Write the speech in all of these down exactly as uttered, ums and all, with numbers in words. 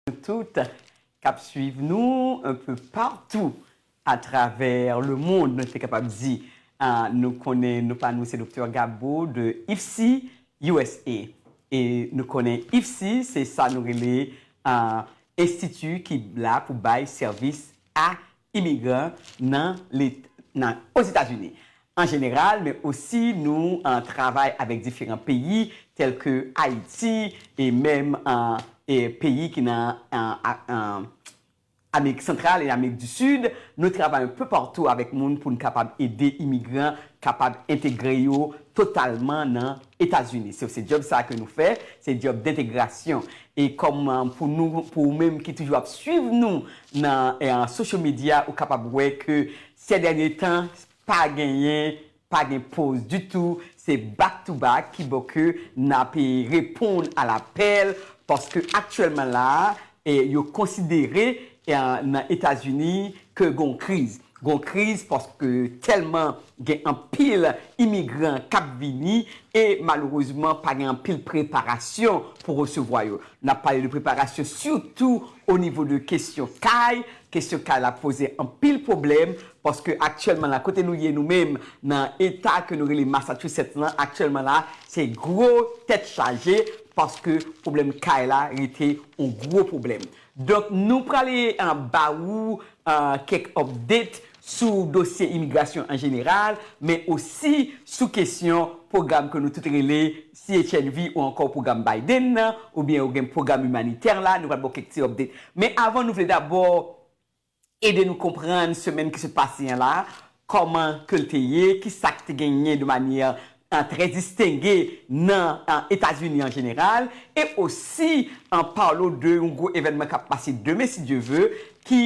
nou tout k ap swiv nou un peu partout à travers le monde, nou te kapab di. Ah, nou konnen non pa nou se Doktè Gabo de IFSI U S A. E nou konnen IFSI, se sa nou rele, ah, enstiti ki la pou bay sèvis a imigran nan, nan Ozetazini an jeneral, men osi nou, ah, travay avèk diferan peyi, tèl ke Ayiti, e menm, ah, e peyi ki nan, ah, ah, ah, Amerik Santral e Amerik di Sid. Nou travay un peu partout avèk moun pou n kapab ede imigran kapab entegre yo totalman nan Etazini. Se, se djòb sa ke nou fè, se djòb dentegrasyon. E kòm, ah, pou nou, pou ou menm ki toujou ap swiv nou nan, eh, social media, ou kapab wè ke sè dènye tan, pa genyen, pa gen poz ditou, se back to back ki bò ke n ap reponn a lapèl, paske aktyèlman la, e yo konsidere, e, nan Etazini ke gon kriz. Gon kriz paske tèlman gen anpil imigran k ap vini e malerezman pa gen anpil preparasyon pou resevwa yo. N ap pale de preparasyon sitou o nivo de kesyon kay. Kesyon kay la poze anpil pwoblèm paske aktyèlman la kote nou ye nou menm nan eta ke nou rele Massachusetts lan, aktyèlman la se gwo tèt chaje paske pwoblèm kay la rete yon gwo pwoblèm. Donk, nou prale, ah, ba ou, ah, kèk update sou dosye imigrasyon an jeneral, men osi sou kesyon pwogram ke nou tout rele C H N V ou ankò pwogram Biden nan, oubyen ou gen pwogram imanitè la, nou pral ba w kèk ti update. Men avan, nou vle dabò ede nou konprann semèn ki sot pase an la, kòman ke l te ye, ki sa k te genyen de manyè, ah, trè distenge nan, ah, Etazini an jeneral, e osi, ah, pale w de yon gwo evènman k ap pase demen, si Dye ve, ki,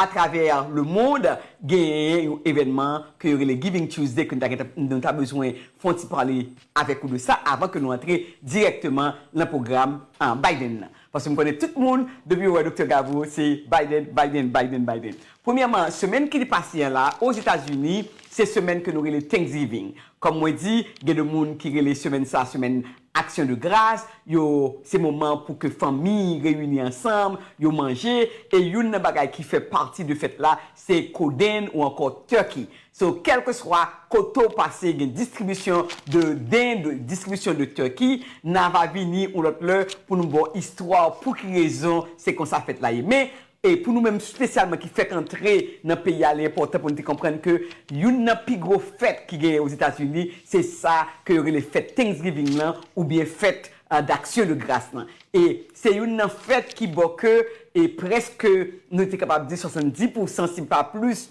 atravè lemonn, genyen yon evènman ke yo rele Giving Tuesday, ke nou ta gentan, nou ta bezwen fè yon ti pale avèk ou de sa avan ke nou antre dirèkteman nan pwogram, ah, Biden nan. Paske m konnen tout moun, depi yo wè Doktè Gabo, se Biden, Biden, Biden, Biden. Premyèman, semèn ki te pase an la, Ozetazini, se semèn ke nou rele Thanksgiving. Kòm mwen di, gen de moun ki rele semèn sa, semèn aksyon de gras, yo, se moman pou ke fanmi reyini ansanm, yo manje, e youn nan bagay ki fè pati de fèt la, se kodenn ou ankò turkey. So, kèlkeswa kote w pase, gen distribisyon de dend, distribisyon de turkey, n a va vini yon lòt lè pou nou ba w istwa pou ki rezon se konsa fèt la ye. Men, e pou nou menm espesyalman ki fèk antre nan peyi a, li enpòtan pou nou te konprann ke youn nan pi gwo fèt ki genyen Ozetazini, se sa ke yo rele fèt Thanksgiving lan, oubyen fèt, ah, d'action de grâce lan. E se youn nan fèt ki bò ke, e prèske, nou te kapab di swasanndis pousan, si pa plis,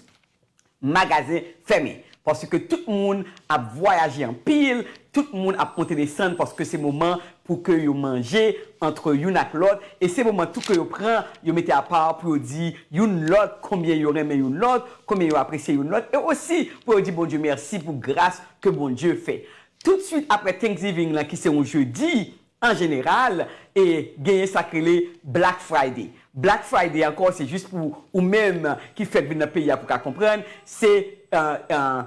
magazen fèmen. Paske tout moun ap vwayaje anpil, tout moun ap monte desann, paske se moman pou ke yo manje antre youn ak lòt, e se moman tou ke yo pran, yo mete apa pou yo di youn lòt konbyen yo renmen youn lòt, konbyen yo apresye youn lòt, e osi pou yo di Bondye mèsi pou gras ke Bondye fè. Toutswit apre Thanksgiving lan, ki se yon jedi, an jeneral, e genyen sa k rele Black Friday. Black Friday ankò, se jis pou ou menm ki fèk vin nan peyi a pou ka konprann, se, euh, euh,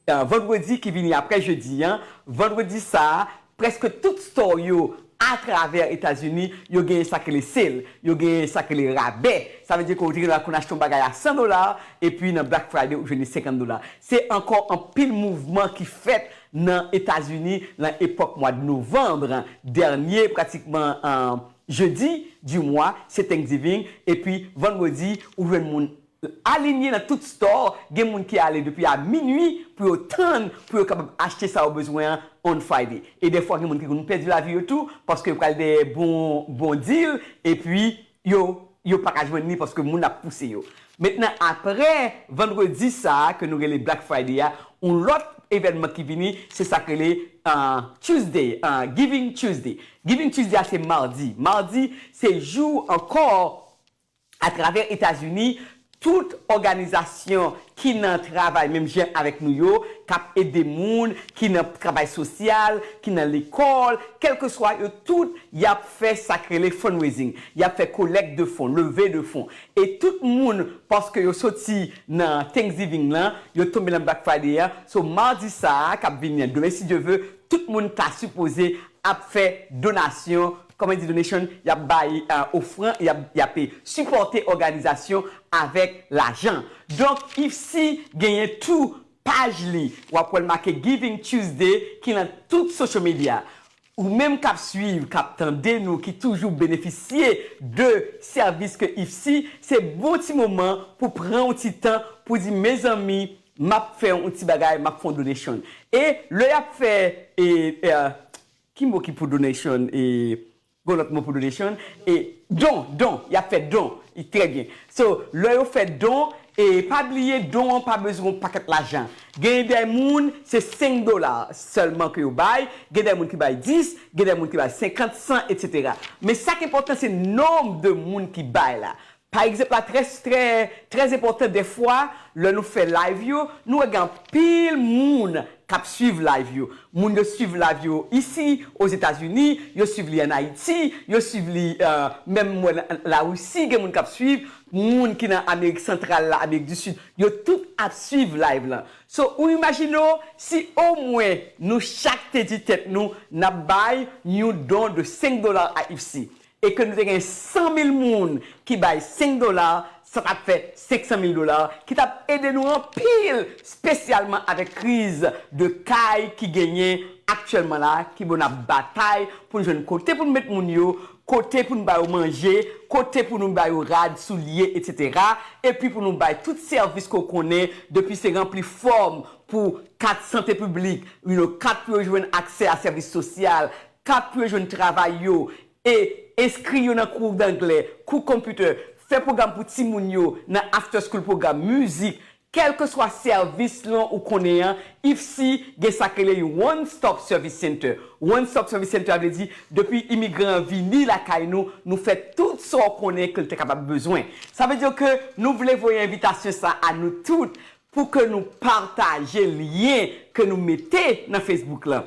euh, vandredi ki vini apre jedi an. Vandredi sa a, prèske tout store yo atravè Etazini, yo genyen sa k rele sale, yo genyen sa k rele rabè. Sa vle di ke ou te gentan konn achte yon bagay a san dola, epi nan Black Friday, ou jwenn li senkant dola. Se ankò anpil mouvman ki fèt nan Etazini nan epòk mwa de novanm dènye, pratikman, euh, jedi di mwa, se Thanksgiving, epi vandredi, ou jwenn moun alinye nan tout store, gen moun ki ale depi a minui pou yo tann, pou yo kapab achte sa yo bezwen an on Friday. E dèfwa, gen moun ki konn pèdi lavi yo tou, paske yo pral dèyè bon, bon deal, epi yo, yo pa ka jwenn li paske moun ap pouse yo. Mentnan, apre vandredi sa a, ke nou rele Black Friday a, yon lòt evènman ki vini, se sa k rele, euh, Tuesday, euh, Giving Tuesday. Giving Tuesday a, se madi. Madi, se jou ankò atravè Etazini, tout òganizasyon ki nan travay menm jan avèk nou yo, k ap ede moun, ki nan travay sosyal, ki nan lekòl, kèlkeswa yo tout, y ap fè sa k rele fundraising. Y ap fè collecte de fonds, levée de fonds. E tout moun, paske yo soti nan Thanksgiving lan, yo tonbe nan Black Friday an, so madi sa a k ap vini an, demen, si Dye ve, tout moun ta sipoze ap fè donasyon kòman di donation, y ap bay uh, ofrann, y ap, y ap sipòte òganizasyon avèk lajan. Donk, IFSI genyen tou paj li, w ap wè l make Giving Tuesday ki nan tout social media. Ou menm k ap swiv, k ap tande nou, ki toujou benefisye de sèvis ke IFSI, se bon ti moman pou pran yon ti tan pou di, mezanmi, m ap fè yon ti bagay, m ap fè yon donation. E lè y ap fè, e, e, ki mo ki pou donation? E, gon lòt mo pou donation? E, don, don, y ap fè don. E, trè byen. So, lè yo fè don, e pa bliye, don an pa bezwen yon pakèt lajan. Gen de moun, se senk dola sèlman ke yo bay, gen de moun ki bay dis, gen de moun ki bay senkant, san, etsetera. Men sa k enpòtan, se nonb de moun ki bay la. Pa egzanp la, trè, trè, trè enpòtan, dèfwa, lè nou fè live yo, nou wè gen anpil moun k ap swiv live yo. Moun yo swiv live yo isi, Ozetazini, yo swiv li ann Ayiti, yo swiv li, euh, menm mwen, Larisi, gen moun k ap swiv, moun ki nan Amerik Santral la, Amerik di Sid, yo tout ap swiv live lan. So, ou imajine w, si omwen nou chak te di tèt nou, n ap bay yon don de senk dola a IFSI, e ke nou te gen san mil moun ki bay senk dola, sa t ap fè senk san mil dola, ki t ap ede nou anpil, espesyalman avèk kriz de kay ki genyen aktyèlman la, ki bon ap batay pou n jwenn kote pou n met moun yo, kote pou n ba yo manje, kote pou nou ba yo rad, soulye, etsetera. Epi pou nou bay tout sèvis ke w konnen, depi se ranpli fòm pou kat sante piblik, you know, kat pou yo jwenn aksè a sèvis sosyal, kat pou yo jwenn travay yo, e enskri yo nan kou danglè, kou konpitè, fè pwogram pou timoun yo nan after school pwogram, mizik, kèlkeswa sèvis lan ou konnen an, IFSI gen sa k rele yon One Stop Service Center. One Stop Service Center a vle di, depi imigran an vini lakay nou, nou fè tout sa w konnen ke l te kapab bezwen. Sa vle di ke nou vle voye envitasyon sa a nou tout, pou ke nou pataje lyen ke nou mete nan Facebook lan.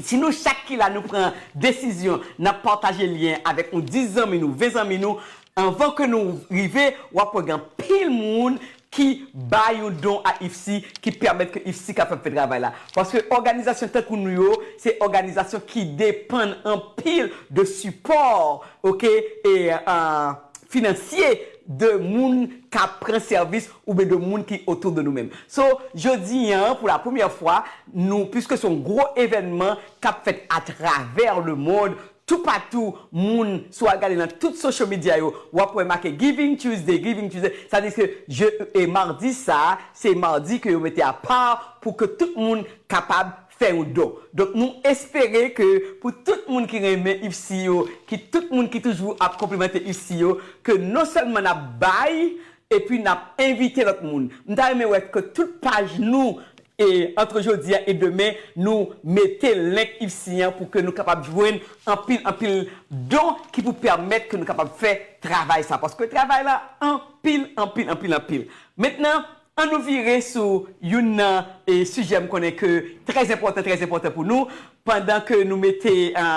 Si nou chak ki la nou pran desizyon, n ap pataje lyen avèk yon dis zanmi nou, ven zanmi nou, anvan ke nou rive, w ap wè gen anpil moun ki bay yon don a IFSI, ki pèmèt ke IFSI kapab fè travay la. Paske òganizasyon tankou nou yo, se òganizasyon ki depann anpil de sipò, oke, e, euh, finansye de moun k ap pran sèvis oubyen de moun ki otou de nou menm. So, jodi an, pou la premyè fwa, nou, piske se yon gwo evènman k ap fèt atravè lemonn, toupatou, moun, si w al gade nan tout social media yo, w ap wè make Giving Tuesday, Giving Tuesday, sa di ke je, e madi sa, se madi ke yo mete apa pou ke tout moun kapab fè yon don. Donk, nou espere ke pou tout moun ki renmen IFSI yo, ki tout moun ki toujou ap konplimante IFSI yo, ke non sèlman n ap bay, epi n ap envite lòt moun. M ta renmen wè ke tout paj nou, e, ant jodi a e demen, nou mete link IFSI an pou ke nou kapab jwenn anpil, anpil don ki pou pèmèt ke nou kapab fè travay sa. Paske travay la anpil, anpil, anpil, anpil. Mentnan, ann nou vire sou youn nan, e, sijè m konnen ke trè enpòtan, trè enpòtan pou nou. Pandan ke nou mete, e,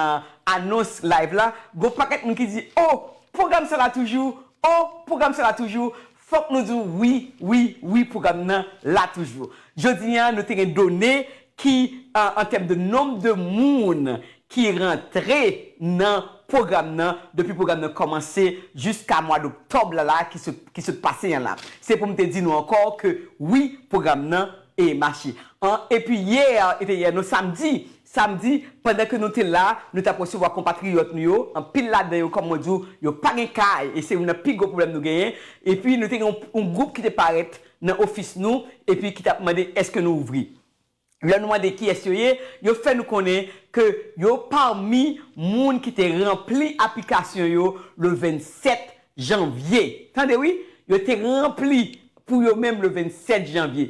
anons live la, gon pakèt moun ki di, "O, pwogram sa la toujou, o, pwogram sa la toujou." Fòk nou di w, wi, wi, wi, pwogram nan la toujou. Jodi a, nou te gen done ki, e, an tèm de nonb de moun ki rantre nan pwogram nan, depi pwogram nan kòmanse jiska mwa doktòb la, la ki sot, ki sot pase an la. Se pou m te di nou ankò ke wi, pwogram nan e mache. An, epi yè, e te yè, non, samdi, samdi, pandan ke nou te la, nou t ap resevwa konpatriyòt nou yo, anpil ladan yo, kòm mwen di w, yo pa gen kay, e se youn nan pi gwo pwoblèm nou genyen. Epi nou te gen yon, yon gwoup ki te parèt nan ofis nou, epi ki t ap mande èske nou ouvri. Lè nou mande kiyès yo ye, yo fè nou konnen ke yo pami moun ki te ranpli aplikasyon yo le vennsèt janvye. Tande wi, yo te ranpli pou yo menm le vennsèt janvye.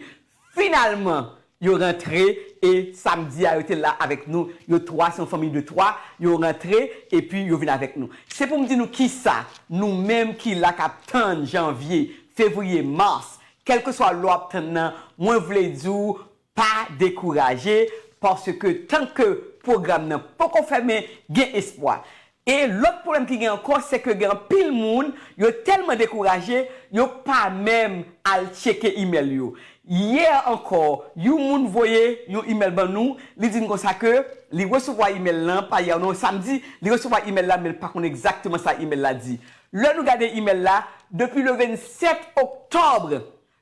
Finalman, yo rantre e samdi a, yo te la avèk nou. Yo twa, se yon fanmi de twa. Yo rantre epi yo vin avèk nou. Se pou m di nou kisa, nou menm ki la k ap tann janvye, fevriye, mas, kèlkeswa lè w ap tann nan, mwen vle di w, pa dekouraje, paske tanke pwogram nan poko fèmen, gen espwa. E lòt pwoblèm ki gen ankò, se ke gen anpil moun, yo tèlman dekouraje, yo pa menm al tcheke imèl yo. Yè ankò, yon moun voye yon imèl ban nou, li di n konsa ke li resevwa imèl lan, pa yè non, samdi, li resevwa imèl la, men l pa konn egzakteman sa imèl la di. Lè nou gade imèl la, depi le vennsèt oktòb,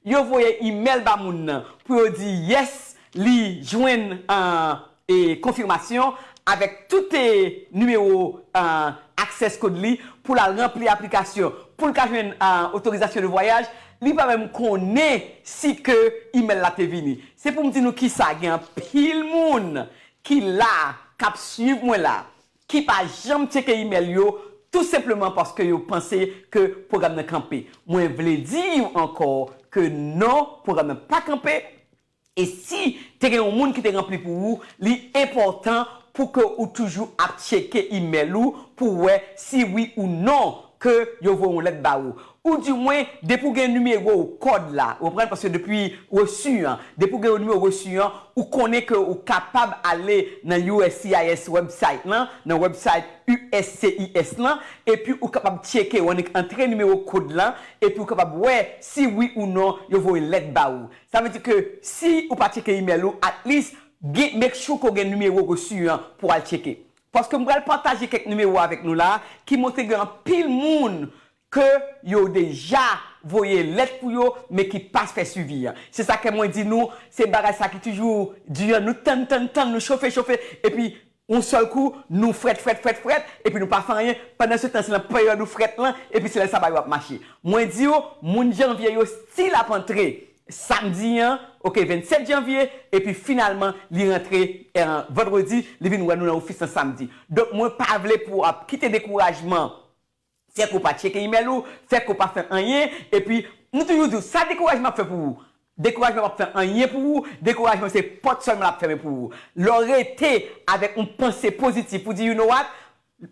yo voye imèl ba moun nan pou yo di yes, li jwenn, e, konfimasyon avèk tout, e, nimewo, e, access code li pou l al ranpli aplikasyon, pou l ka jwenn, e, otorizasyon de vwayaj, li pa menm konnen si ke imèl la te vini. Se pou m di nou kisa, gen anpil moun ki la, k ap swiv mwen la, ki pa janm tcheke imèl yo, tou senpleman paske yo panse ke pwogram nan kanpe. Mwen vle di w ankò ke non, pwogram nan pa kanpe. E si te gen yon moun ki te ranpli pou ou, li enpòtan pou ke ou toujou ap tcheke imèl ou pou wè si wi ou non ke yo voye yon lèt ba ou. Oudimwen, depi w gen nimewo kòd la, ou konprann, paske depi resi an, depi w gen nimewo resi an, ou konnen ke ou kapab ale nan U S C I S website lan, nan website U S C I S lan, epi ou kapab tcheke, ou annik antre nimewo kòd lan, epi ou kapab wè si wi ou non yo voye lèt ba ou. Sa vle di ke si ou pa tcheke imèl ou, at least, gen, make sure ke w gen nimewo resi an pou al tcheke. Paske m pral pataje kèk nimewo avèk nou la, ki montre gen anpil moun ke yo deja voye lèt pou yo, men ki pa fè swivi an. Se sa ke mwen di nou, se bagay sa ki toujou di an, nou tann, tann, tann, nou chofe, chofe, epi yon sèl kou, nou frèt, frèt, frèt, frèt, epi nou pa fè anyen. Pandan se tan, se nan peryòd ou frèt lan, epi se lè sa bagay yo ap mache. Mwen di yo, moun janvye yo still ap antre samdi an, oke, vennsèt janvye, epi finalman, li rantre, e, vandredi, li vin wè nou nan ofis lan samdi. Donk, mwen pa vle pou w ap kite dekourajman fè ke w pa tcheke imèl ou, fè ke w pa fè anyen, epi nou toujou di w, sa dekourajman ap fè pou ou? Dekourajman p ap fè anyen pou ou, dekourajman se pòt sèlman l ap fèmen pou ou. Lè w rete avèk yon panse pozitif, ou di, you know what?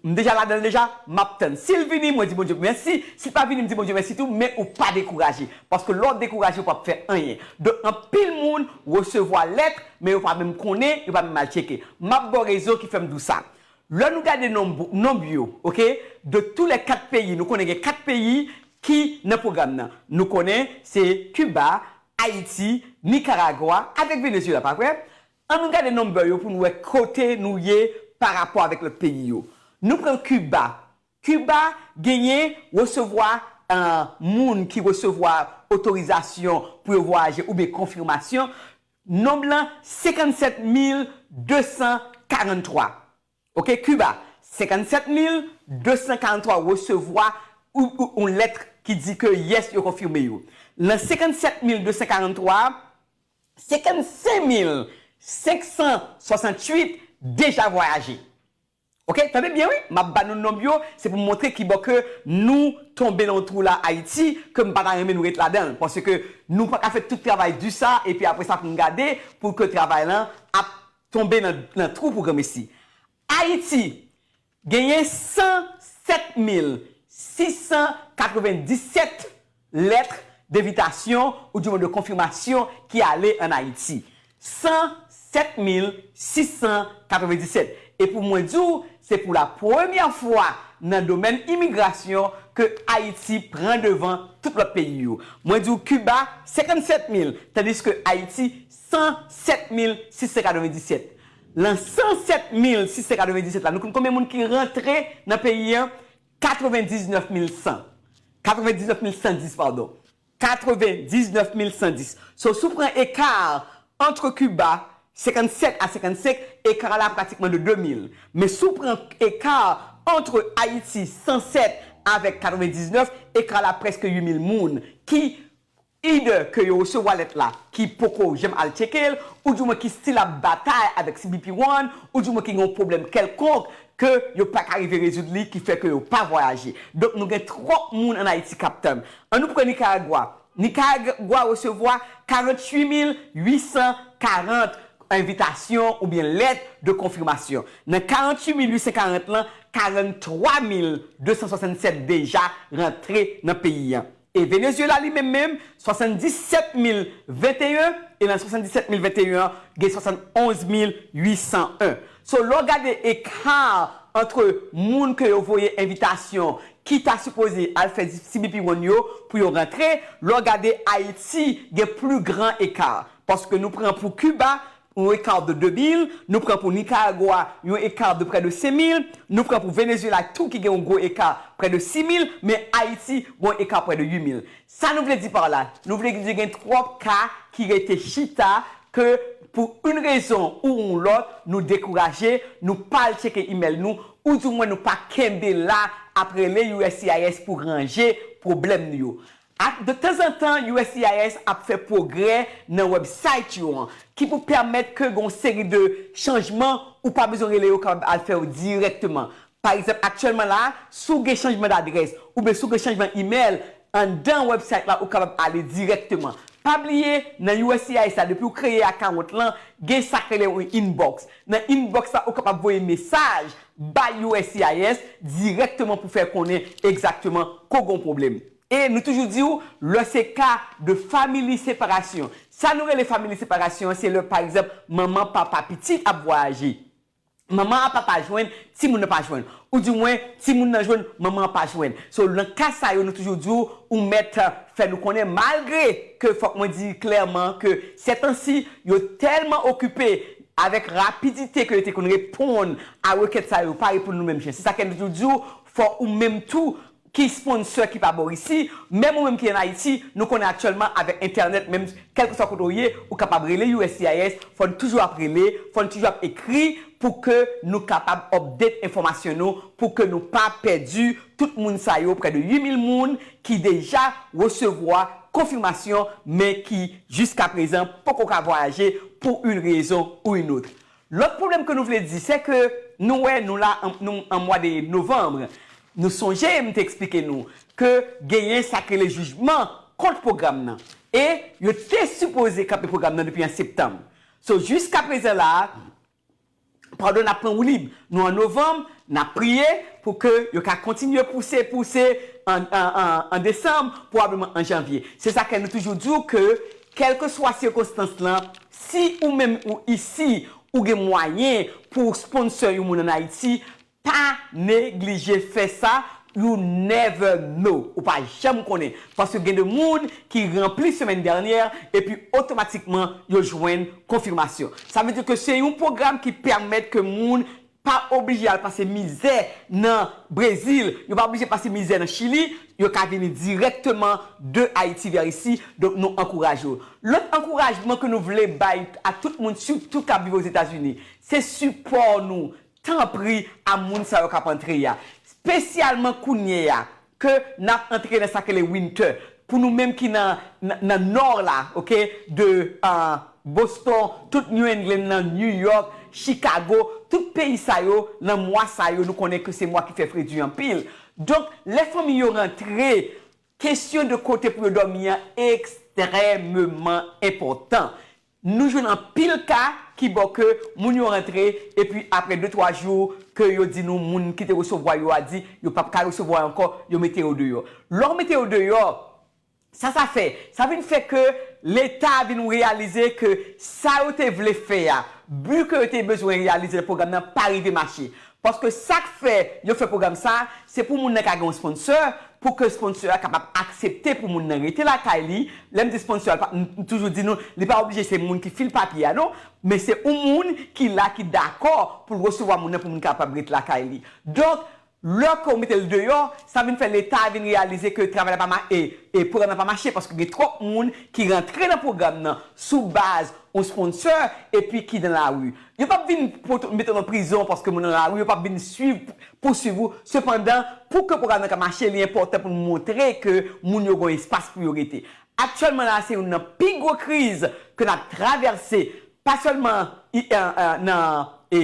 M deja ladan l deja, m ap tann. Si l vini, mwen di Bondye mèsi. Si l pa vini, m di Bondye mèsi tou, men ou pa dekouraje. Paske lè w dekouraje, ou p ap fè anyen. Donk, anpil moun resevwa lèt, men yo pa menm konnen, yo pa menm al tcheke. M ap ba w rezon ki fè m di w sa. Lè nou gade nonb, nonb yo, oke, de tous les quatre pays, nou konnen gen kat peyi ki nan pwogram nan. Nou konnen se Kiba, Ayiti, Nikaragwa avèk Venezuela, pa vre? Ann nou gade number yo pou nou wè kote nou ye pa rapò avèk lòt peyi yo. Nou pran Kiba. Kiba genyen resevwa, eh, moun ki resevwa otorizasyon pou yo vwayaje oubyen konfimasyon. Nonb lan, senkannsèt mil de san karanntwa. Oke, Kiba, senkannsèt mil de san karanntwa resevwa ou, ou, yon lèt ki di ke yes, yo konfime yo. Nan senkannsèt mil de san karanntwa, senkannsenk mil senk san swasanntuit deja vwayaje. Oke, tande byen wi, m ap ba nou nonb yo, se pou m montre kibò ke nou tonbe nan yon twou la Ayiti, ke m pa ta renmen nou ret ladan l, paske nou pa ka fè tout travay di sa, epi apre sa pou n gade, pou ke travay lan ap tonbe nan, nan twou pou granmesi. Ayiti genyen san sèt mil sis san katrevenndisèt lèt denvitasyon ou di mwen de konfimasyon ki ale ann Ayiti. San sèt mil sis san katrevenndisèt. E pou mwen di w, se pou la premyè fwa nan domèn imigrasyon ke Ayiti pran devan tout lòt peyi yo. Mwen di w Kiba, senkannsèt mil, tandiske Ayiti, san sèt mil sis san katrevenndisèt. Nan san sèt mil sis san katrevenndisèt la, nou konn konbyen moun ki rantre nan peyi an? Katrevendiznèf mil san. Katrevendiznèf mil san dis, padon. Katrevendiznèf mil san dis. So, si w pran eka ant Kiba, senkannsèt a senkannsenk, eka la pratikman de de mil. Men si w pran eka ant Ayiti, san sèt, avèk katrevendiznèf, eka la prèske uit mil moun ki either ke yo resevwa lèt la, ki poko janm al tcheke l, ou di mwen ki still ap batay avèk C B P One, ou di mwen ki gen yon pwoblèm kèlkonk ke yo pa ka rive rezoud li, ki fè ke yo pa vwayaje. Donk, nou gen twòp moun ann Ayiti k ap tann. Ann nou pran Nikaragwa. Nikaragwa resevwa karanntuit mil uit san karant envitasyon oubyen lèt de konfimasyon. Nan karanntuit mil uit san karant lan, karanntwa mil de san swasannsèt deja rantre nan peyi an. E Venezuela li menm menm, swasanndisèt mil venteyen, e nan swasanndisèt mil venteyen an, gen swasannonz mil uit san en. So, lè w gade eka ant moun ke yo voye envitasyon ki ta sipoze al fè C B P one yo pou yo rantre, lè w gade Ayiti gen pli gran eka. Paske nou pran pou Kiba, yon eka de de mil, nou pran pou Nikaragwa, yon eka de prè de senk mil, nou pran pou Venezuela tou ki gen yon gwo eka prè de sis mil, men Ayiti gen yon eka prè de uit mil. Sa nou vle di pa la? Nou vle di gen twòp ka ki rete chita ke pou yon rezon ou yon lòt, nou dekouraje, nou pa al tcheke imèl nou, oudimwen nou pa kenbe la ap rele U S C I S pou ranje pwoblèm nou yo. Ak de tanzantan, U S C I S ap fè pwogrè nan website yo an, ki pou pèmèt ke gon seri de chanjman ou pa bezwen rele yo kapab al fè yo dirèkteman. Pa egzanp, aktyèlman la, si w gen chanjman dadrès oubyen si w gen chanjman imèl, anndan website la ou kapab ale dirèkteman. Pa bliye, nan U S C I S la, depi w kreye akawont lan, gen sa k rele yon inbox. Nan inbox la, ou kapab voye mesaj bay U S C I S dirèkteman pou fè konnen egzakteman ko gon pwoblèm. E nou toujou di w, lè se ka de family separation. Sa nou rele family separation an, se lè, pa egzanp, manman, papa, pitit ap vwayaje. Manman an pa, pa jwenn, timoun nan pa jwenn. Oudimwen, timoun nan jwenn, manman an pa jwenn. So, nan ka sa yo, nou toujou di w, ou mèt fè nou konnen, malgre ke fòk mwen di klèman ke sètansi, yo tèlman okipe avèk rapidite ke yo te konn reponn a rekèt sa yo, pa reponn nou menm jan. Se sa ke nou toujou di w, fò ou menm tou ki sponsor ki pa bò isi, menm ou menm ki ann Ayiti, nou konnen aktyèlman avèk entènèt, menm kèlkeswa kote w ye, ou kapab rele U S C I S, fò n toujou ap rele, fò n toujou ap ekri pou ke nou kapab update enfòmasyon nou, pou ke nou pa pèdi tout moun sa yo, prè de uit mil moun ki deja resevwa konfimasyon, men ki jiskaprezan poko ka vwayaje pou yon rezon ou yon lòt. Lòt pwoblèm ke nou vle di, se ke nou wè nou la an, nou an mwa de novanm. Nou sonje m te eksplike nou ke genyen sa k rele jijman kont pwogram nan. E yo te sipoze kanpe pwogram nan depi an septanm. So, jiskaprezan la, padon, n ap pran woulib. Nou an novanm, n ap priye pou ke yo ka kontinye pouse, pouse an, an, an, an desanm, pwobableman an janvye. Se sa ke nou toujou di w ke, kèlkeswa sikonstans lan, si ou menm ou isi, ou gen mwayen pou w sponsor yon moun ann Ayiti, pa neglije fè sa, you never know. Ou pa janm konnen. Paske gen de moun ki ranpli semèn dènyè, epi otomatikman yo jwenn konfimasyon. Sa vle di ke se yon pwogram ki pèmèt ke moun pa oblije al pase mizè nan Brezil, yo pa oblije pase mizè nan Chili, yo ka vini dirèkteman de Ayiti vè isi, donk nou ankouraje yo. Lòt ankourajman ke nou vle bay a tout moun, sitou k ap viv Ozetazini, se sipò nou, tanpri, a moun sa yo k ap antre a. Espesyalman kounye a, ke n ap antre nan sa k rele winter. Pou nou menm ki nan, nan, nan nò la, oke, de, ah, Boston, tout New England nan, New York, Chicago, tout peyi sa yo, nan mwa sa yo, nou konnen ke se mwa ki fè fredi anpil. Donk, lè fanmi yo rantre, kesyon de kote pou yo dòmi an ekstrèmeman enpòtan. Nou jwenn anpil ka ki bò ke moun yo rantre, epi apre de twa jou ke yo di nou moun ki te resevwa yo a di yo p ap ka resevwa yo ankò, yo mete yo deyò. Lè w mete yo deyò, sa sa fè? Sa vin fè ke Leta vin reyalize ke sa yo te vle fè a, bi ke yo te bezwen reyalize nan pwogram nan pa rive mache. Paske sa k fè yo fè pwogram sa, se pou moun nan ka gen yon sponsor, pou ke sponsor a kapab aksepte pou moun nan rete lakay li. Lè m di sponsor a, m toujou di nou, li pa oblije se moun ki fil papye a non, men se yon moun ki la, ki dakò pou l resevwa moun nan, pou moun kapab ret lakay li. Donk, lè ke w mete l deyò, sa vin fè Leta vin reyalize ke travay la pa ma-, e, e pwogram nan pa mache, paske gen twòp moun ki rantre nan pwogram nan sou baz yon sponsor, epi ki nan lari. Yo p ap vin poto-, mete w nan prizon paske moun nan lari, yo p ap vin swiv, pouswiv ou. Sepandan, pou ke pwogram nan ka mache, li enpòtan pou n montre ke moun yo gen yon espas pou yo rete. Aktyèlman la, se youn nan pi gwo kriz ke n ap travèse, pa sèlman i-, e, e, nan, e,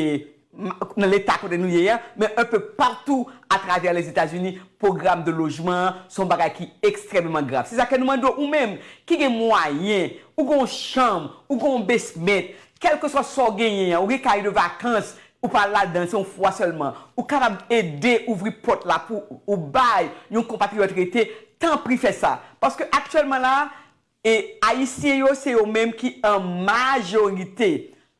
nan leta kote nou ye a, men un peu partout à travers les États-Unis, pwogram de lojman an se yon bagay ki ekstrèmeman grav. Se sa ke nou mande w, ou menm ki gen mwayen, ou gen yon chanm, ou gen yon basement, kèlkeswa sa w genyen an, ou gen kay de vakans, ou pa al ladan, se yon fwa sèlman, ou kapab ede ouvri pòt la pou ou bay yon konpatriyòt rete, tanpri fè sa. Paske aktyèlman la, e Ayisyen yo, se yo menm ki an majorite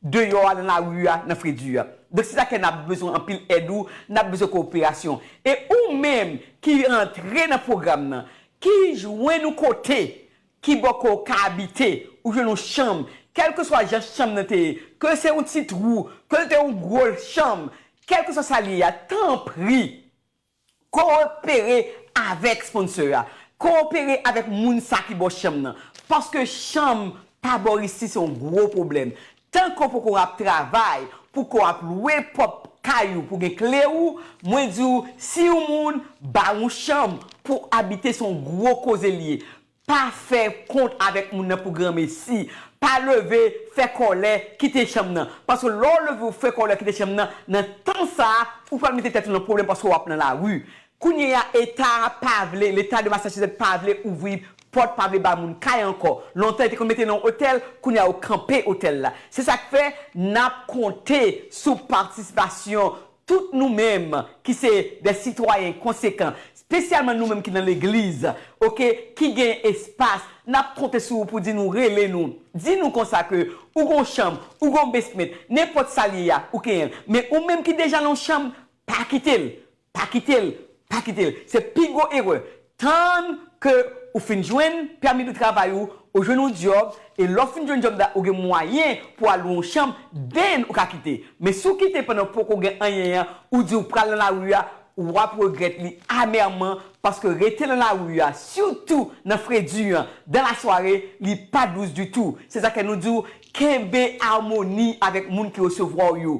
deyò a, nan lari a, nan fredi a. Donk, se sa ke n ap bezwen anpil èd ou, n ap bezwen kowoperasyon. E ou menm ki rantre nan pwogram nan, ki jwenn ou kote, ki bò ke w ka abite, ou jwenn yon chanm, kèlkeswa jan chanm nan te ye, ke se yon ti twou, ke l te yon gwo chanm, kèlkeswa sa l ye a, tanpri, kowopere avèk sponsor a. Kowopere avèk moun sa ki ba w chanm nan. Paske chanm pa bò isi se yon gwo pwoblèm. Tanke w poko ap travay, poko ap lwe pwòp kay ou pou gen kle ou, mwen di w, si yon moun ba w yon chanm pou w abite, se yon gwo koze l ye. Pa fè kont avèk moun nan pou granmesi. Pa leve fè kòlè kite chanm nan. Paske lè w leve w fè kòlè kite chanm nan, nan tan sa a, ou pral mete tèt ou nan pwoblèm paske w ap nan lari. Kounye a, eta a pa vle, Leta de Massachusetts pa vle ouvri pòt, pa vle ba moun kay ankò. Lontan, yo te konn mete nan otèl, kounye a, yo kanpe otèl la. Se sa k fè n ap konte sou patisipasyon tout nou menm ki se de sitwayen konsekan, espesyalman nou menm ki nan legliz, oke, ki gen espas, n ap konte sou ou pou di nou, rele nou. Di nou konsa ke ou gon chanm, ou gon basement, nenpòt sa l ye a, ou genyen l. Men ou menm ki deja nan yon chanm, pa kite l, pa kite l, pa kite l. Se pi gwo erè. Tann ke ou fin jwenn pèmi de travay ou, ou jwenn yon djòb, e lè w fin jwenn djòb la, ou gen mwayen pou al lwe yon chanm, then ou ka kite. Men si w kite pandan w poko gen anyen an, ou di w pral nan lari a, w ap regrèt li amèman, paske rete nan lari a, sitou nan fredi an, dan lasware, li pa dous ditou. Se sa ke nou di w, kenbe amoni avèk moun ki resevwa w yo.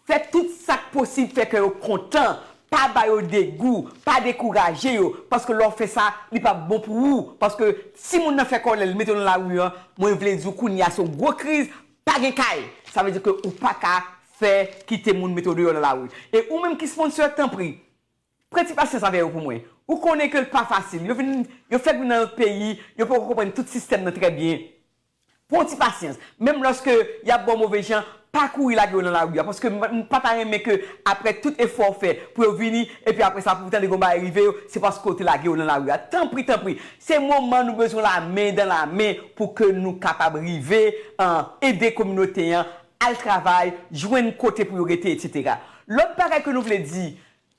Fè tout sa k posib fè kè yo kontan, pa ba yo degou, pa dekouraje yo, paske lè w fè sa, li p ap bon pou ou, paske si moun nan fè kòlè, li mete w nan lari an, mwen vle di w kounye a se yon gwo kriz, pa gen kay, sa vle di ke ou pa ka fè kite moun mete w deyò nan lari. E ou menm ki sponsor, tanpri, pran ti pasyans avè yo pou mwen. Ou konnen ke l pa fasil. Yo vin, yo fèk vin nan yon peyi, yo poko konprann tout sistèm nan trè byen. Pran yon ti pasyans. Menm lòske y ap ba w move jan, pa kouri lage yo nan lari a. Paske m, m pa ta renmen ke aprè tout efò w fè pou yo vini, epi aprè sa pou w tande gon bagay rive yo, se paske w te lage yo nan lari a. Tanpri, tanpri, se moman nou bezwen lamen dan lamen pou ke nou kapab rive, an, ede kominote an, al travay, jwenn kote pou yo rete, etsetera. Lòt bagay ke nou vle di,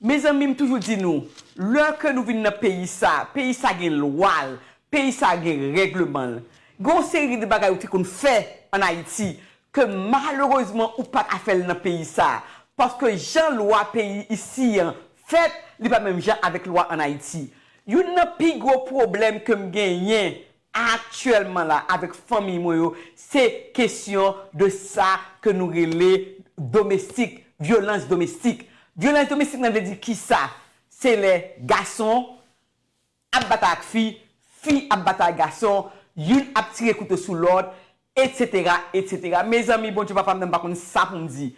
mezanmi, m toujou di nou, lè ke nou vin nan peyi sa, peyi sa gen lwa l, peyi sa gen règleman l. Gen yon seri de bagay ou te konn fè ann Ayiti, ke malerezman ou pa ka fè l nan peyi sa. Paske jan lwa peyi isi an fèt, li pa menm jan avèk lwa ann Ayiti. Youn nan pi gwo pwoblèm ke m genyen aktyèlman la avèk fanmi mwen yo, se kesyon de sa ke nou rele domestik, vyolans domestik. Vyolans domestik nan vle di kisa? Se lè gason ap batay ak fi, fi ap batay ak gason, youn ap tire kouto sou lòt, etsetera, etsetera. Mezanmi, Bondye papa m nan, m pa konn sa pou m di.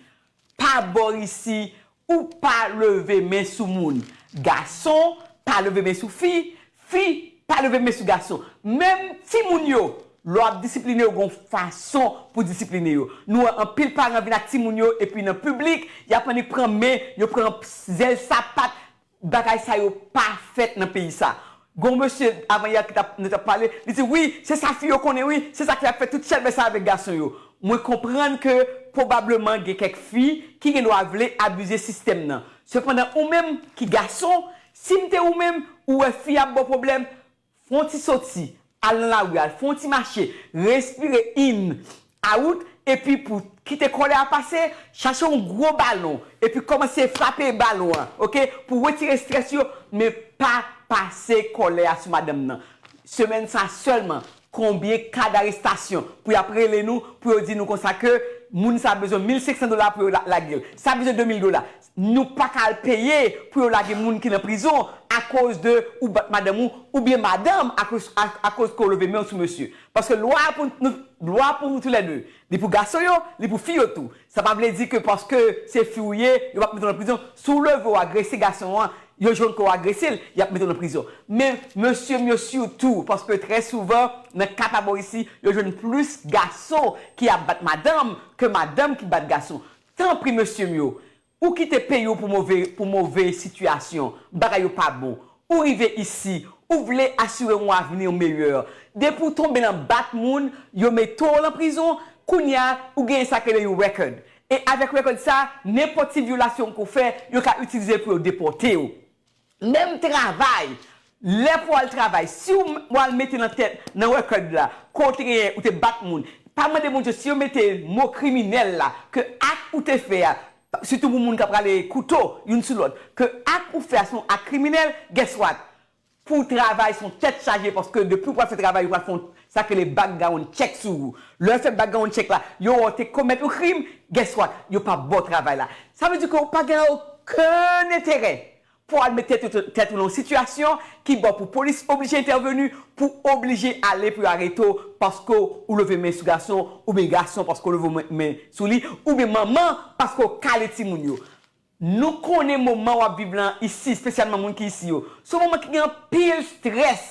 Pa bò isi, ou pa leve men sou moun. Gason, pa leve men sou fi, fi, pa leve men sou gason. Menm timoun yo, lè w ap disipline yo, gon fason pou disipline yo. Nou wè anpil paran vin ak timoun yo, epi nan piblik, y ap annik pran men, yo pran zèl sapat, bagay sa yo pa fèt nan peyi sa. Gon mesye avan yè ki t ap, nou t ap pale, li di, wi, se sa fi yo konnen, wi, se sa ki ap fè tout chèlbè sa avèk gason yo. Mwen konprann ke pwobableman gen kèk fi ki gen dwa vle abize sistèm nan. Sepandan, ou menm ki gason, si m te ou menm, ou wè fi ap ba w pwoblèm, fè yon ti soti, al nan lari a, fè yon ti mache, respire in, out, epi pou kite kòlè a pase, chache yon gwo balon, epi kòmanse frape balon an, oke, pou retire estrès yo, men pa pase kòlè a sou madanm nan. Semèn sa sèlman, konbyen ka darestasyon pou y ap rele nou, pou yo di nou konsa ke moun sa bezwen mil senk san dola pou yo la-, lage l. Sa bezwen de mil dola. Nou pa ka al peye pou yo lage moun ki nan prizon akoz de ou bat madanm ou, oubyen madanm akoz, a-, akoz ke w leve men w sou mesye. Paske lwa a pou nou, lwa pou nou toulède. Li pou gason yo, li pou fi yo tou. Sa pa vle di ke paske se fi w ye, yo p ap mete w nan prizon. Si w leve w agrese gason an, yo jwenn ke w agrese l, y ap mete w nan prizon. Men mesye m yo sitou, paske trè souvan, nan ka pa bò isi, yo jwenn plis gason ki ap bat madanm ke madanm ki bat gason. Tanpri, mesye m yo, ou kite peyi w pou move, pou move sitiyasyon, bagay yo pa bon. Ou rive isi, ou vle asire yon avni meyè. Depi w tonbe nan bat moun, yo mete w nan prizon, kounye a, ou genyen sa k rele yon record. E avèk record sa, nenpòt ti vyolasyon ke w fè, yo ka itilize l pou yo depòte w. Menm travay, lè pou w al travay, si w m- w al mete nan tèt, nan record la, ke w te genyen, ou te bat moun, pa mande Bondye si yo mete mo kriminèl la, ke ak ou te fè a, sitou pou moun k ap rale kouto youn sou lòt, ke ak ou fè a se yon ak kriminèl, guess what? Pou w travay se yon tèt chaje, paske depi w pral fè travay, yo pral fè yon, sa k rele background check sou ou. Lè yo fè background check la, yo wè w te komèt yon krim, guess what? Yo p ap ba w travay la. Sa vle di ke w pa gen okenn enterè pou w al met tèt ou, tèt ou nan yon sitiyasyon ki ba w pou polis oblije entèveni, pou oblije ale pou yo arete w paske w leve men sou gason, oubyen gason paske w leve men, men sou li, oubyen manman paske w kale timoun yo. Nou konnen moman w ap viv lan isi, espesyalman moun ki isi yo. Se yon moman ki gen anpil strès.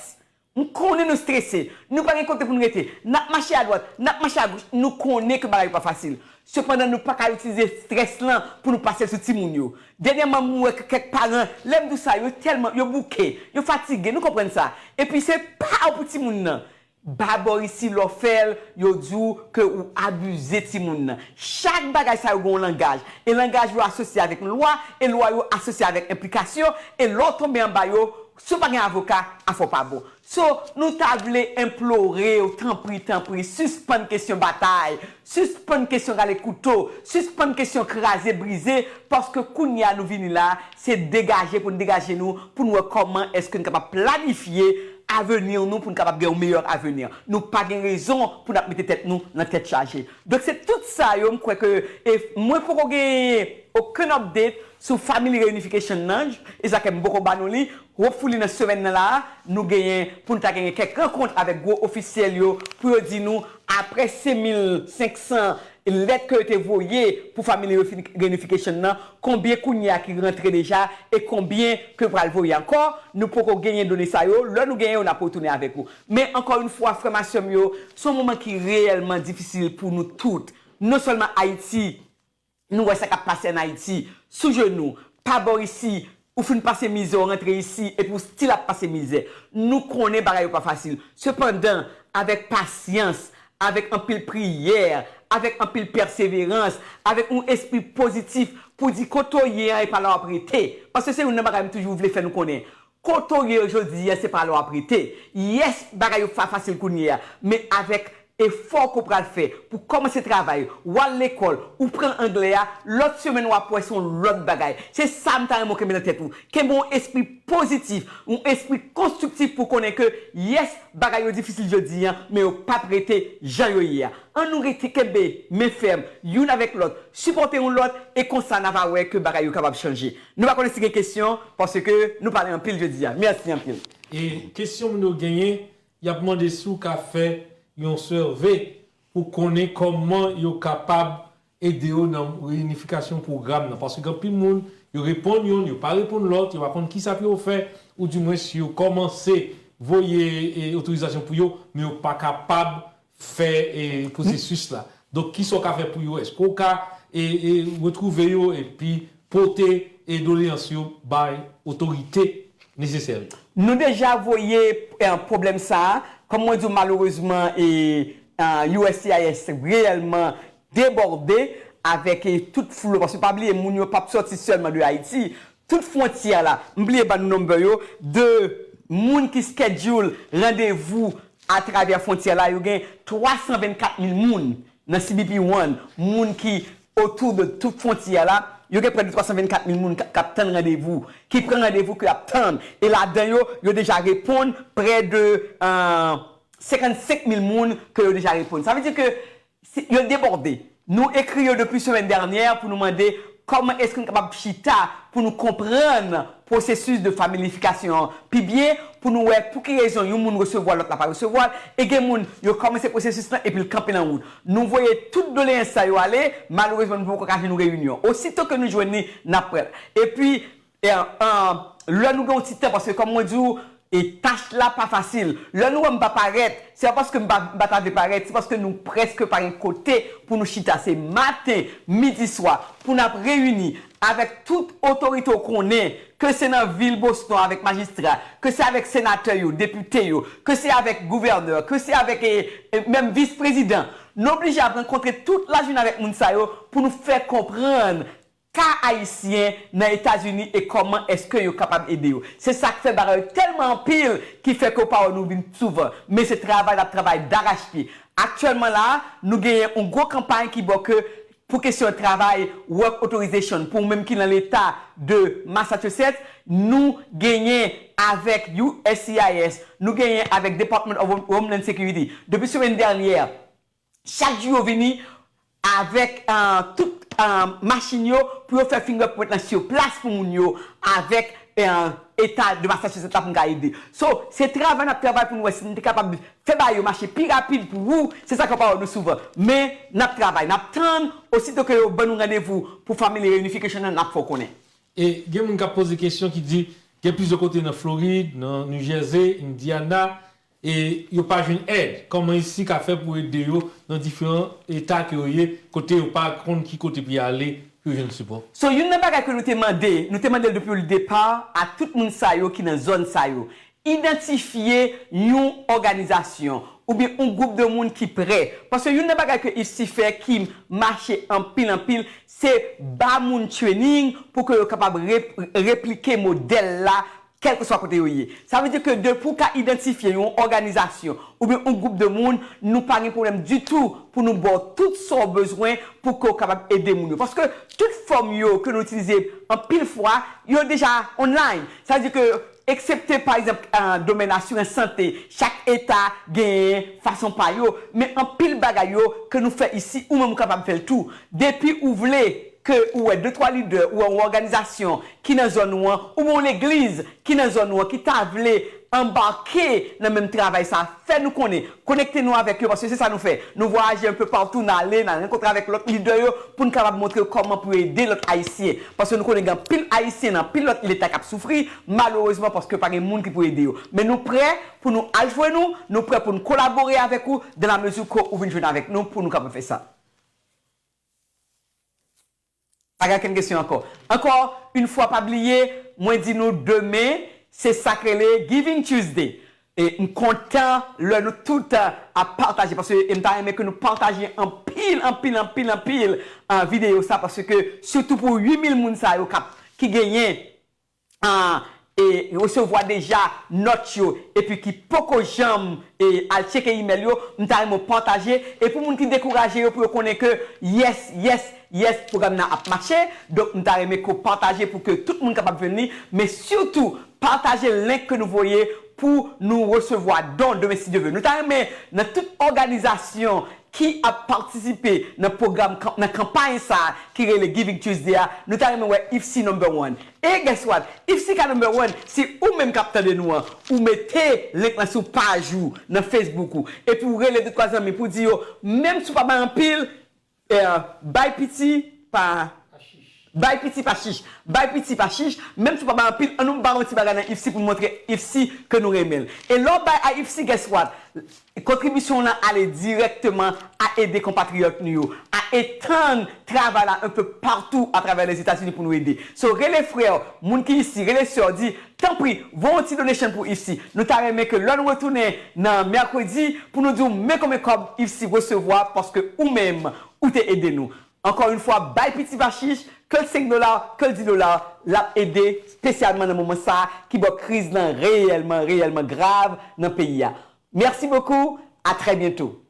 M konnen nou strese. Nou pa gen kote pou nou rete. N ap mache adwat, n ap mache agoch. Nou konnen ke bagay yo pa fasil. Sepandan, nou pa ka itilize strès lan pou nou pase l sou timoun yo. Dènyèman, m wè ke kèk paran, lè m di w sa, yo tèlman, yo bouke, yo fatige, nou konprann sa. Epi se pa pou timoun nan. Babòrisi lè w fè l, yo di w ke ou abize timoun nan. Chak bagay sa yo gen yon langaj. E langaj yo asosye avèk yon lwa, e lwa yo asosye avèk enplikasyon, e lè w tonbe anba yo, si w pa gen avoka, afè w pa bon. So, nou ta vle enplore w, tanpri, tanpri, sispann kesyon batay, sispann kesyon rale kouto, sispann kesyon kraze, brize, paske kounye a nou vini la, se degaje pou n degaje nou, pou n wè kòman èske n kapab planifye avni nou, pou n kapab gen yon meyè avni. Nou pa gen rezon pou n ap mete tèt nou nan tèt chaje. Donk, se tout sa yo, m kwè ke, e mwen poko genyen okenn update sou family reunification nan, e sa ke m poko ba nou li. Hopefully, nan semèn nan la, nou genyen, pou n ta genyen kèk rankont avèk gwo ofisyèl yo, pou yo di nou, apre senk mil senk san lèt ke yo te voye pou family refi- reunification nan, konbyen kounye a ki rantre deja, e konbyen ke pral voye ankò, nou poko genyen done sa yo, lè nou genyen yo, n ap retounen avèk ou. Men, ankò yon fwa, frè m a sè m yo, se yon moman ki reyèlman difisil pou nou tout. Non sèlman Ayiti, nou wè sa k ap pase ann Ayiti, sou jenou, pa bò isi, ou fin pase mizè, ou rantre isi, epi ou still ap pase mizè. Nou konnen bagay yo pa fasil. Sepandan, avèk pasyans, avèk anpil priyè, avèk anpil pèseverans, avèk yon espri pozitif pou di kote w ye an e pa la w ap rete. Paske se youn nan bagay m toujou vle fè nou konnen. Kote w ye jodi a, se pa la w ap rete. Yes, bagay yo pa fasil kounye a, men avèk efò ke w pral fè pou kòmanse travay, w al lekòl, ou pran anglè a, lòt semèn w ap wè se yon lòt bagay. Se sa m ta renmen w kenbe nan tèt ou. Kenbe yon espri pozitif, yon espri konstriktif pou konnen ke, yes, bagay yo difisil jodi a, men yo p ap rete jan yo ye a. An nou rete kenbe men fèm, youn avèk lòt, sipòte youn lòt, e konsa n a va wè ke bagay yo kapab chanje. Nou pa konnen si gen kesyon, paske nou pale anpil jodi a. Mèsi anpil. E kesyon moun yo genyen, y ap mande si w ka fè yon survey pou konnen kòman yo kapab ede yo nan reyinifikasyon pwogram nan. Paske gen anpil moun, yo reponn youn, yo pa reponn lòt, yo pa konn kisa pou yo fè, oudimwens yo kòmanse voye, e, otorizasyon pou yo, men yo pa kapab fè, e, pwosesis la. Donk, kisa w ka fè pou yo? Èske w ka, e, e, retwouve yo epi pote, e, doleyans yo bay otorite nesesè yo? Nou deja voye, e, pwoblèm sa a. Kòm mwen di w, malerezman, e, e, U S C I S reyèlman debòde avèk, e, tout flo, paske pa bliye, moun yo p ap sòti sèlman de Ayiti. Tout fwontyè la, m bliye ban nou number yo, de moun ki schedule randevou atravè fwontyè la, yo gen twa san vennkat mil moun nan C B P One, moun ki otou de tout fwontyè la, yo gen prè de twa san vennkat mil moun k ap tann randevou, ki pran randevou, ki ap tann. E ladan yo, yo deja reponn prè de, e, senkannsenk mil moun ke yo deja reponn. Sa vle di ke si, yo debòde. Nou ekri yo depi semèn dènyè pou nou mande kòman èske nou kapab chita pou nou konprann pwosesis de familifikasyon an pi byen, pou nou wè pou ki rezon yon moun resevwa l, lòt la pa resevwa l, e gen moun, yo kòmanse pwosesis lan epi l kanpe nan wout. Nou voye tout doleyans sa yo ale, malerezman, nou poko ka jwenn yon reyinyon. Osito ke nou jwenn li, n ap pran l. Epi, e, e, lè nou gen yon ti tan, paske kòm mwen di w, E tach la pa fasil. Lè nou wè m pa parèt, se pa paske m pa, m pa ta vle parèt, se paske nou prèske pa gen kote pou nou chita. Se maten, midi, swa, pou n ap reyini avèk tout otorite w konnen, ke se nan vil Boston avèk majistra, ke se avèk senatè yo, depite yo, ke se avèk gouvènè, ke se avèk, e, e, menm vis prezidan. Nou oblije ap rankontre tout lajounen avèk moun sa yo pou nou fè konprann ka ayisyen nan Etazini e kòman èske yo kapab ede yo. Se sa k fè bagay yo tèlman anpil ki fè ke w pa wè nou vin souvan. Men se travay n ap travay darachpye. Aktyèlman la, nou genyen yon gwo kanpay ki bò ke pou kesyon travay, work authorization, pou ou menm ki nan leta de Massachusetts, nou genyen avèk U S C I S, nou genyen avèk Department of Hom-, Homeland Security. Depi semèn dènyè, chak jou yo vini avèk, eh, tout, eh, machin yo pou yo fè fingerprint lan sou plas pou moun yo avèk, eh, eta de Massachusetts la pou n ka ede. So, se travay n ap travay pou nou wè si n te kapab fè bagay yo mache pi rapid pou ou. Se sa k ap wè nou souvan. Men, n ap travay, n ap tann, osito ke yo ban nou randevou pou Family Reunification nan, n ap fè w konnen. E gen moun k ap poze kesyon ki di, gen plizyè kote nan Florid, nan New Jersey, Indiana, e yo pa jwenn èd. Kòman U S C ka fè pou ede yo nan diferan eta ke yo ye, kote yo pa konn ki kote pou y ale pou yo jwenn sipò? So, youn nan bagay ke nou te mande, nou te mande l depi le depa a tout moun sa yo ki nan zòn sa yo. Idantifye yon òganizasyon oubyen yon gwoup de moun ki prè. Paske youn nan bagay ke U S C fè ki mache anpil, anpil, se ba moun training pou ke yo kapab rep-, replike modèl la, kèlkeswa kote yo ye. Sa vle di ke depi w ka idantifye yon òganizasyon oubyen yon gwoup de moun, nou pa gen pwoblèm ditou pou nou ba w tout sa w bezwen pou ke w kapab ede moun yo. Paske tout fòm yo ke nou itilize anpil fwa, yo deja online. Sa vle di ke eksepte, pa egzanp, eh, domèn asirans sante, chak eta genyen fason pa yo, men anpil bagay yo ke nou fè isi, ou menm ou kapab fè l tou. Depi ou vle ke ou wè de twa lidè, ou wè yon òganizasyon ki nan zòn ou an, oubyen yon legliz ki nan zòn ou an, ki ta vle anbake nan menm travay sa, fè nou konnen. Konekte nou avèk yo, paske se sa nou fè. Nou vwayaje enpe patou, n ale, n al rankontre avèk lòt lidè yo pou n kapab montre yo kòman pou yo ede lòt Ayisyen. Paske nou konnen gen anpil Ayisyen nan anpil lòt leta k ap soufri, malerezman, paske pa gen moun ki pou ede yo. Men nou prè pou nou al jwenn ou, nou prè pou n kolabore avèk ou, dans la mesure ke ou vin jwenn avèk nou pou nou kapab fè sa. Pa gen okenn kesyon ankò. Ankò, yon fwa pa bliye, mwen di nou demen, se sa k rele Giving Tuesday. E m kontan lè nou tout ap pataje, paske e m ta renmen ke nou pataje anpil, anpil, anpil, anpil, ah, videyo sa, paske sitou pou uit mil moun sa yo k ap, ki genyen, ah, e resevwa deja nòt yo, epi ki poko janm, e, al tcheke imèl yo, m ta renmen w pataje, e pou moun ki dekouraje yo, pou yo konnen ke, yes, yes, yes, pwogram nan ap mache, donk m ta renmen ke w pataje pou ke tout moun kapab jwenn li, men sitou, pataje link ke nou voye pou nou resevwa don demen si Dye vle. Nou ta renmen nan tout òganizasyon ki ap patisipe nan pwogram kan-, nan kanpay sa a ki rele Giving Tuesday a, nou ta renmen wè I F C number one. E guess what? I F C ka number one, si ou menm k ap tande nou an, ou mete link lan sou paj ou nan Facebook ou, epi ou rele de twa zanmi pou di yo, menm si w pa bay anpil, eh, bay piti pa, bay piti pa chich, bay piti pa chich, menm si w pa bay anpil, ann nou bay yon ti bagay nan I F C pou n montre I F C ke nou renmen l. E lè w bay a I F C, guess what? Kontribisyon w lan ale dirèkteman a ede konpatriyòt nou yo, a etann travay la enpe patou atravè Lèzetazini pou nou ede. So, rele frè w, moun ki isi, rele sè w, di, tanpri, voye yon ti donation pou I F C. Nou ta renmen ke lè nou retounen nan mèkredi, pou nou di w men konbyen kòb I F C resevwa paske ou menm, ou te ede nou. Ankò yon fwa, bay piti pa chich, ke l senk dola, ke l dis dola, l ap ede espesyalman nan moman sa a ki bò kriz lan reyèlman, reyèlman grav nan peyi a. Merci beaucoup, à très bientôt.